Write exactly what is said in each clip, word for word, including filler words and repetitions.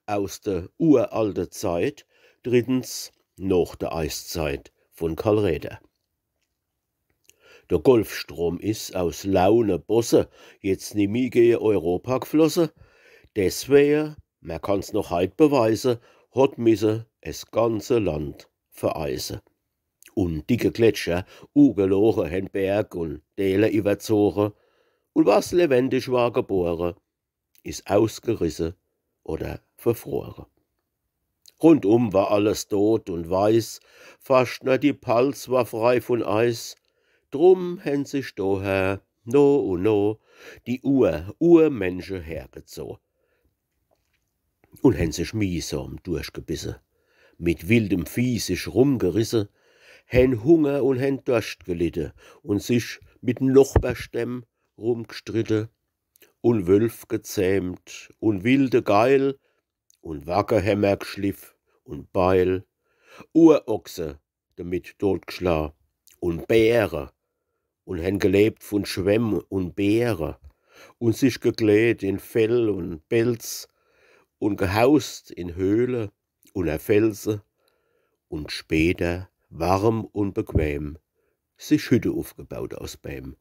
aus de uralte Zeit, drittens noch de Eiszeit vun Karl Räder. De Golfstrom is aus Laune bosse jetzt nimmi gehe Europa gflosse. Deswege, mer kann's noch heit beweise, hot misse es ganze Land vereise. Un dicke Gletscher, ugeloche, hen Berg un Däle iwwerzoche. Un was lewendig war gebore, is ausgerisse oder verfrore. Rundum war alles dot un weiß, fascht nur die Palz war frei vun Eis. Drum hen sich doher no un no die Ur-Urmensche hergezo un hen sich miehsam durchgebisse, mit wildem Vieh sich rumgerisse, hen Hunger un hen Dorscht gelitte un sich mit Nochberstämm rumgstritte un Wölf gezähmt un wilde Geil un Waggehämmer gschliff un Beil, Urochse demit dotgschla un Bäre un hen gelebt vun Schwämm un Beere un sich gekleedt in Fell un Pelz un gehaust in Höhle unner Felse un später warm un bequem sich Hütte ufgebaut aus Bäm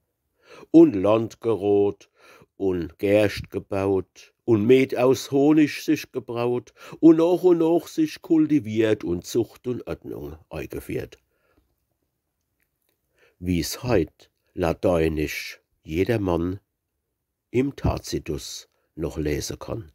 un Land gerot un Gerscht gebaut un Met aus Honig sich gebraut un noch un noch sich kultiviert un Zucht un Ordnung eigefieht. Wie's heit lateinisch jedermann im Tacitus noch lese kann.